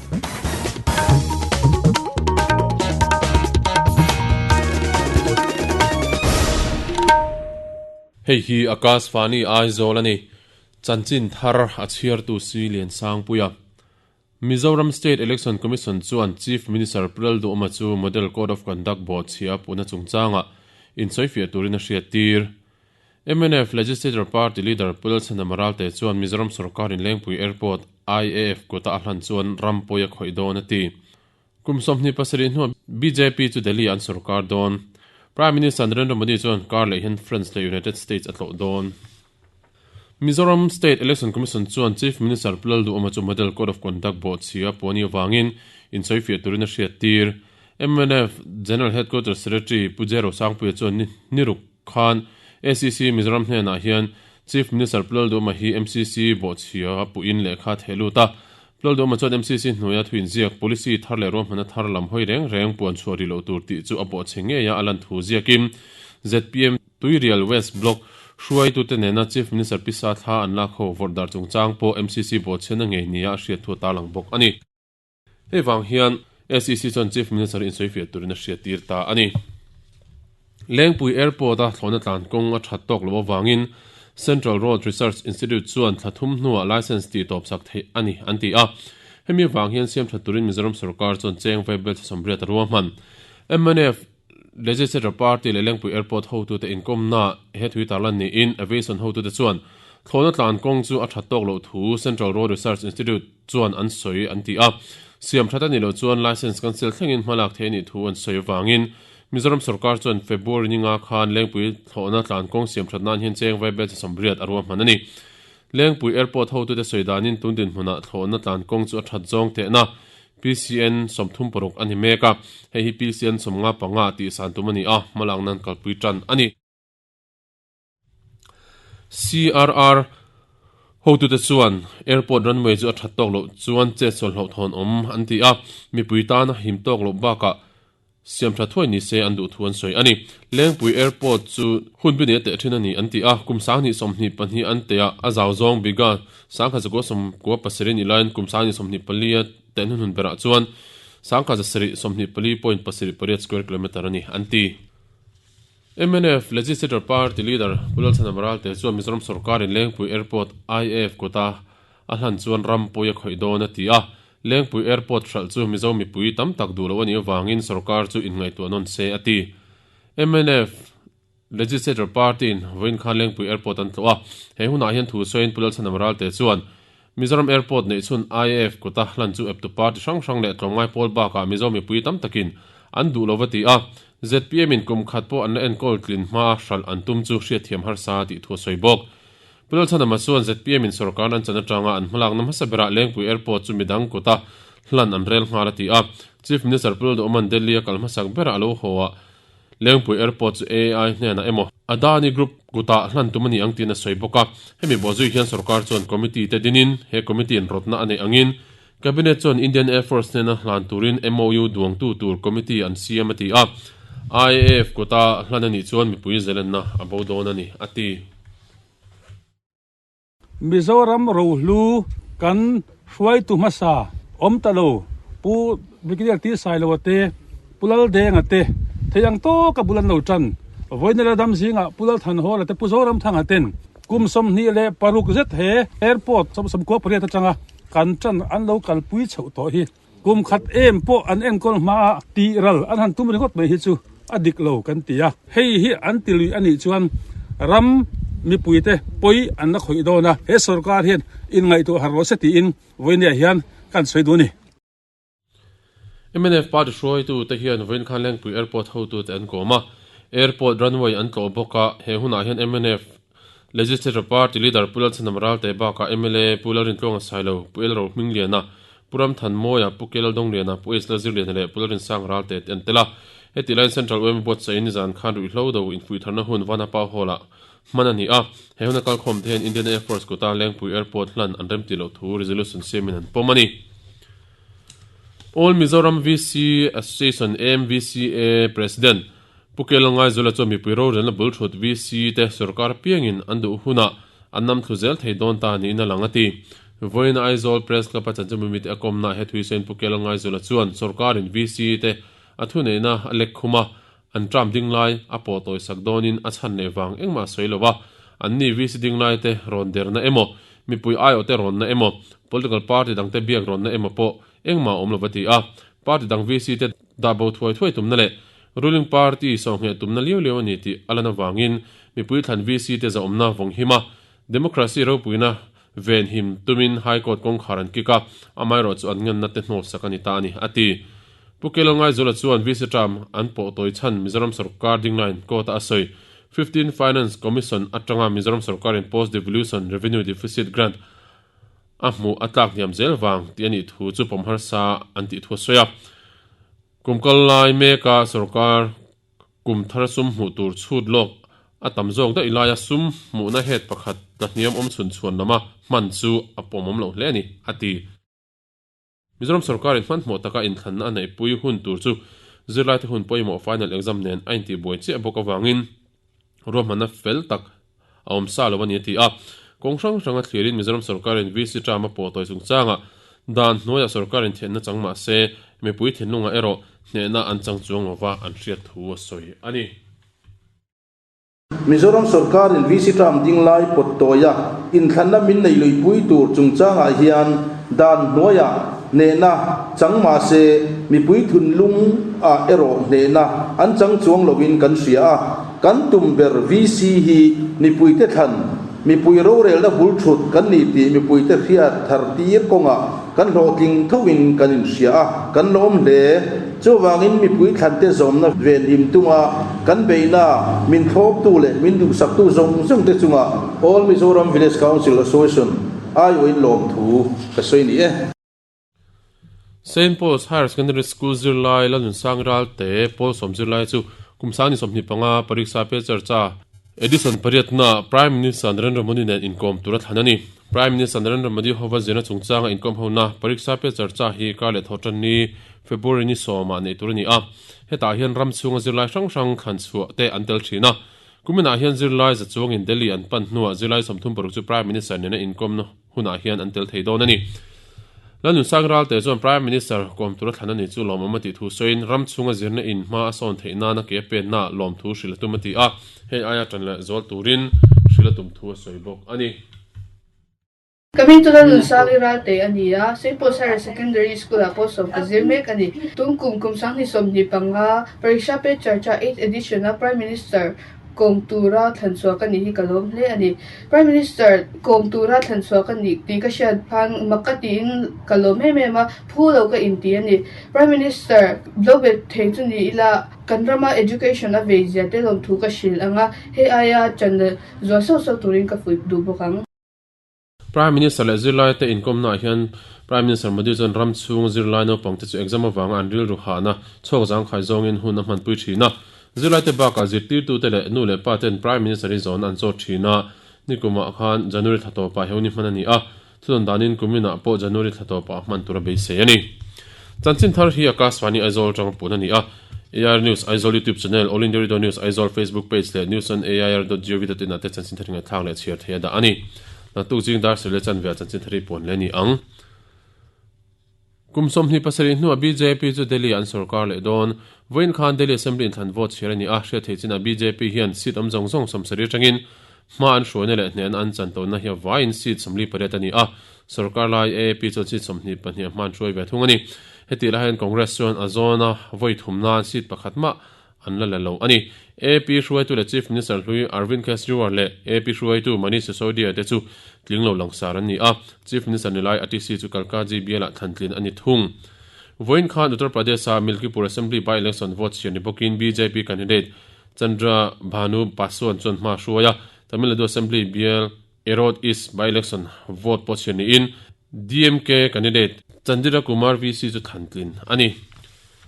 Hei hi Akashvani Aizawl a ni. Chanchin thar a chhiartu si Liansangpuia. Mizoram State Election Commission chuan Chief Minister Pu Lalduhoma chu Model Code of Conduct bawhchhia puhna chungchangah insawifiah turin a hriattir. Mnf Legislature Party Leader Pu Lalchhana Maralte chuan Mizoram sorkarin Lengpui Airport IAF kuta a hlan chuan ram pawi a khawih dawn a ti. Kum 27 hnuah bjp chu Delhi-ah an sorkar dawn. Prime Minister Narendra Modi chuan kar leh hian France leh United States a tlawh dawn. Mizoram State Election Commission chuan Chief Minister Pu Lalduhoma chu Model Code of Conduct bawhchhia puani avangin insawifiah turin a hriattir. Mnf General Headquarters Secretary Pu J Rosangpuia chuan ni niruk khan SEC Mizoram hnenah hian Chief Minister Pu Lalduhoma hi MCC bawhchhia puhin lehkha a theh lut a. Pu Lalduhoma chuan MCC hnuaia thuinziak policy thar leh ruahmanna thar lam hawi reng reng puan chhuah rih loh tur tih chu a bawhchhe ngeia a lan thu ziakin zpm Tuirial West Block hruaitute nena Chief Minister pisa thla an lak ho vawrh dar chungchang pawh MCC bawhchhiatna ngei nia a hriat thu a tarlang bawk a ni. Hei vang hian SEC chuan Chief Minister insawifiah turin a hriattir ta a ni. Lengpui Airport-a thlawhna tlan kawng a that tawk loh avangin Central Road Research Institute chuan thla thum hnuah licence tih tawpsak theih a ni an ti a. Hemi avang hian siam that turin Mizoram sorkar chuan cheng vaibel 80 a ruahman. Mnf Legislature Party leh Lengpui Airport hotute inkawmnaah he thui tarlan niin Aviation hotute chuan thlawhna tlan kawng chu a that tawk loh thu Central Road Research Institute chuan an sawi an ti a. Siam that a nih loh chuan licence cancel thlengin hmalak thei a nih thu an sawi avangin Mizoram sorkar chuan February ninga khan Lengpui thlawhna tlan kawng siam that nan hian cheng vaibel 80 a ruahman a ni. Lengpui Airport hotute sawi danin tun dinhmunah thlawhna tlan kawng chu a that zawng tehna PCN 36 a ni mek a, hei hi PCN 55 tih san tum a ni a, hmalak nan kalpui tan a ni. CRR hotute chuan airport runway chu a that tawk loh chuan chetsual hlauhthawn awm an ti a, mipui tana him tawk loh bakah Siam tha thuai ni se an duh thu an sawi a ni. Lengpui Airport chu hun bi nei a teh thin a ni an ti a, kum 2022 an teh a, a zau zawng biga 1997 ni laiin kum 2024 a teh hnuhnun berah chuan 1724.78 square kilometre a ni an ti. Mnf Legislature Party Leader Pu Lalchhana Maralte chuan Mizoram sorkarin Lengpui Airport IAF kawta a hlan chuan ram pawi a khawih dawn a ti a, Lengpui Airport hralh chu Mizo mipui tam tak duh loh a nih avangin sorkar chu inngaihtuah nawn se a ti. Mnf Legislature Party-in vawiin khan Lengpui Airport an tlawh a, he hunah hian thu sawiin Pu Lalchhanam Ralte chuan Mizoram Airport neih chhun IAF kuta hlan chu eptu party hrang hrang leh tlawmngai pawl bakah Mizo mipui tam takin an duh lo va ti a, zpm-in kum khat pawh an la enkawl tlin hmaa hralh an tum chu hriatthiam harsa tih thu a sawi bawk. Pu Lalchhanama chuan zpm in sorkar an chan atanga an hmalakna hmasa berah Lengpui Airport chu midang kuta hlan an rel nghal a ti a. Chief Minister Pu Lalduhawma'n Delhi a kal hmasak berah a lo haw a, Lengpui Airport chu AI hnenah emaw Adani Group kutah hlan tum a ni ang tiin a sawi bawk a. Hemi bawhzui hian sorkar chuan committee te dinin he committee in rawtna a neih angin Cabinet chuan Indian Air Force hnena hlan turin MOU duangtu tur committee an siam a ti a, IAF kuta hlan a nih chuan mipui zelenna a bo dawn a ni, a ti. Mizoram rohlu kan hruaitu hmasa awm ta lo Pu Brigadier T Sailoa te, Pu Laldenga te thei ang tawka bul an lo tan. Vawiinela dam zingah Pu Lalthanhawla te, Pu Zoramthanga ten kum 26 zet he airport 98 atanga Kan tan an lo kalpui chhoh tawh hi kum khat em pawh an enkawl hma a tih ral an han tum ringawt mai hi chu a dik lo kan ti a, hei hi an ti lui a nih chuan ram mipuite pawi an la khawih dawn a, he sorkar hian inngaihtuah har rawh se tiin vawinia hian kan sawi duh a ni. Mnf party hruaitute hian vawiin khan Lengpui Airport hotute an kawm a, Airport runway an tlawh bawk a, he hunah hian mnf Legislature Party Leader Pu Lalchhanam Ralte bakah mla Pu Lalrintluanga Sailo, Pu El Rohmingliana, Pu Ramthanmawia, Pu Ke Laldongliana, Pu H Lalzirliana leh Pu Lalrinsang Ralte te an tel a. Heti laiin Central UMA buatsaih nizan khan ruihhlo do infuihtharna hun Vanapa Hall-ah hman a ni a, he huna kalkhawm te hian Indian Air Force kuta Lengpui Airport hlan an remtih loh thu resolution siamin an pawm a ni. All Mizoram VC Association, AMVCA, President Pu Kel Ngaizula chuan mipui rorelna bul thut VC te sorkar piangin an duh hunah an nam thlu zel thei dawn ta niin a lang a ti. Vawiin Aizawl Press Club-a chanchinbu mite a kawmnaah he thuisawiin Pu Kel Ngaizula chuan sawrkarin VC te a thuneihna a lek khum a, an term ding lai a pawh tawisak dawnin a chhan leh vang engmah a sawi lo a, anni VC ding lai te rawn derna emaw, mipui aiawhte rawnna emaw, political party dangte biak rawnna emaw pawh engmah a awm lo va ti a, party dang VC te dah bo thuai thuai tumna leh ruling party sawhngheh tumna liau liau a ni tih a lan avangin mipui thlan VC te zahawmna vawng him a, democracy ropuina venhim tumin High Court kawngkhar an kick a, amaherawh chu an ngenna te hnawlsak a ni ta a ni, a ti. Pu Kelo Ngaizawla chuan VC term an pawh tawi chhan Mizoram sorkar dinglain court-a a sawi 15 Finance Commission atanga Mizoram sorkarin Post Devolution Revenue Deficit Grant a hmuh a tlak hniam zel vang tih a nih thu chu pawm harsa an tih thu a sawi a. Kum kal lai meka sorkar kum thar sum hmuh tur chhut lawk a tam zawk daih laia sum hmuhna het pakhat tla hniam awm chhun chhuan lama hman chu a pawmawm loh hle a ni, a ti. Mizoram sorkarin hmanhmawh taka inthlanna a neihpui hun tur chu zirlaite hun pawimawh final exam nen a intihbuai chiah bawk avangin ruahmanna fel tak a awm sa lo a ni a ti a. Kawng hrang hranga thlirin Mizoram sorkarin VC term a pawh tawi chungchangah dan hnuaiah sorkarin thianna chang mah se mipui thinlungah erawh hnehna an chang chuang lova an hriat thu a sawi a ni. Mizoram sorkarin VC term ding lai pawt tawia inthlanna min nei luipui tur chungchangah hian dan hnuaiah hnehna chang mah se mipui thunlungah erawh hnehna an chang chuang loin kan hria a. Kan tum ber VC hi mipuite thlan, mipui rorelna bul thut kan ni tih mipuite hriat thar tir kawngah kan hlawhtling thoin kan inhria a, kan lawm hle. Chuvangin mipui thlante zawmna venhim tunga kan beihna min thlawptu leh min duhsaktu zawng zawngte chungah All Mizoram Village Council Association aiawhin lawmthu ka sawi ni e. Saint Paul's Higher Secondary School zirlai Lalnunsang Ralte pawl sawm zirlai chu kum sang ni 25 Pariksha Pe Charcha Edition pariatna Prime Minister Narendra Modi nen inkawm tura thlan a ni. Prime Minister Narendra Modi hova zirna chungchanga inkawm hona Pariksha Pe Charcha hi kar leh thawh tan ni February ni sawmah neih tur a ni a. Hetah hian ram chhunga zirlai hrang hrang thlan chhuah te an tel thin a. Kuminah hian zirlai za chuangin Delhi an pan hnuah zirlai 36 chu Prime Minister nena inkawmna hunah hian an tel thei dawn a ni. Lalnunsang Ralte chuan Prime Minister kawm tura thlan a ni chu lawmawm a tih thu sawiin ram chhunga zirna in hma a sawn theih nana ke a penna lawmthu hrilh a tum a ti a, hei aia ṭan leh zual turin hrilh a tum thu a sawi bawk a ni. Ka hming chu Lalnunsangi Ralte a ni a, Saint Paul's Higher Secondary School-ah pawh sawm ka zir mek a ni. Tum kum kum 2025 Pariksha Pe Charcha Eighth Edition-a Prime Minister Kawm tura thlan chhuah ka nih hi ka lawm hle a ni. Prime Minister kawm tura thlan chhuah ka nih tih ka hriat khan mak ka tiin ka lawm em em a, phu lo ka inti a ni. Prime Minister lo bet thei chu ni ila kan rama education a vei zia te lawmthu ka hrilh ang a, hei aia channel zual sauh sauh turin ka fuih duh bawk ang. Prime Minister leh zirlaite inkawmnaah hian Prime Minister Modi chuan ram chhung zirlai naupangte chu exam avanga an rilru hahna chhawk zangkhai zawngin hun a hmanpui thin a. Zirlaite bakah zirtirtute leh nu leh pa ten Prime Minister hi zawn an chawt thin a. Nikumah khan January thla tawpah he hun hi hman a ni a, thudawn danin kuminah pawh January thla tawpah hman tur a beisei a ni. Chanchin thar hi Akashvani Aizawl atanga pun a ni a. AIR News Aizawl YouTube channel, All India Radio News Aizawl Facebook page leh news on air dot gov dot in ah te chanchin thar ngaihthlak leh chhiar thei a dah a ni. Naktuk zing dar sarih leh chanve ah chanchin thar hi puan leh a ni ang. Kum 27 hnuah bjp chu Delhi ah an sorkar leh dawn. Vawiin khan Delhi Assembly inthlan vote chhiar a ni a, hriat theih chinah bjp hian seat awm zawng zawng 70 atangin hma an hruaina leh hnehna an chan tawnna hi a vaiin seat 48 a ni a, sorkar lai AAP chuan seat 22 a hma an hruai ve thung a ni. Hetih lai hian Congress chuan a zawna vawi thum nan seat pakhat mah an la la lo a ni. AAP hruaitu leh Chief Minister hlui Arvind Kejriwal leh AAP hruaitu Manish Sisodia te chu tling lo langsar an ni a, Chief Minister ni lai Atishi chu Kalkaji bialah thlantlin a ni thung. Vawiin khan Uttar Pradesh-a Milkipur Assembly by-election vote chhiar ni bawkin bjp candidate Chandra Bhanu Paswan chuan hma a hruai a, Tamil Nadu Assembly bial Erode East by-election vote pawh chhiar niin DMK candidate Chandira Kumar VC chu thlantlin a ni.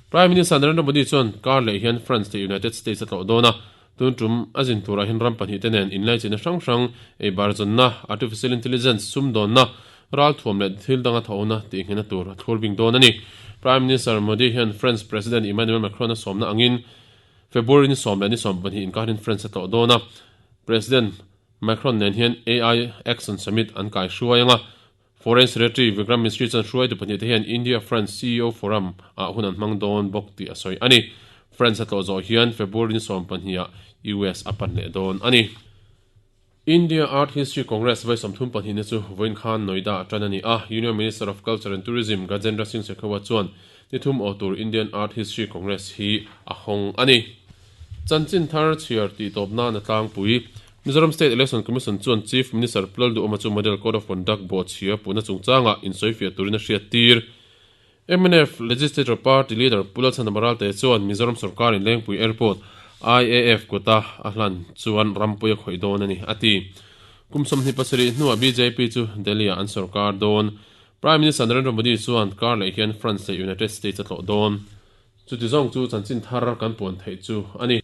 Prime Minister Narendra Modi chuan kar leh hian France leh United States a tlawh dawn a, tun tum a zin turah hian ram pahnihte nen inlaichinna hrang hrang, eibar zawnna, artificial intelligence, sumdawnna, ralthuam leh thil danga thawhna tih nghehna tur a thlur bing dawn a ni. Prime Minister Modi hian France President Emmanuel Macron a sawmna angin February ni sawm leh ni sawm pahnih inkarin France a tlawh dawn a, President Macron nen hian AI Action Summit an kai hruai ang a, Foreign Secretary Vikram Misri chuan hruaitu pahnihte hian India-France CEO Forum ah hun an hmang dawn bawk tih a sawi a ni. France a tlawh zawh hian February ni 12 ah US a pan leh dawn a ni. India Art History Congress vawi 32 na chu vawiin khan Noida a tan a ni a, Union Minister of Culture and Tourism Gajendra Singh Shekhawat chuan ni thum aw tur Indian Art History Congress hi a hawng a ni. Chanchin thar chhiar tih tawp nan a tlangpui. Mizoram State Election Commission chuan Chief Minister Pu Lalduhawma chu Model Code of Conduct bawhchhia puhna chungchangah insawifiah turin a hriattir. Mnf Legislature Party Leader Pu Lalchhan Maralte chuan Mizoram sorkarin Lengpui Airport IAF kuta a hlan chuan rampui a khawih dawn a ni, a ti. Kum 27 hnuah bjp chu Delhi-ah an sorkar dawn. Prime Minister Narendra Modi chuan kar leh hian France leh United States a tlawh dawn. Chuti zawng chu chanchin thar kan puan theih chu a ni.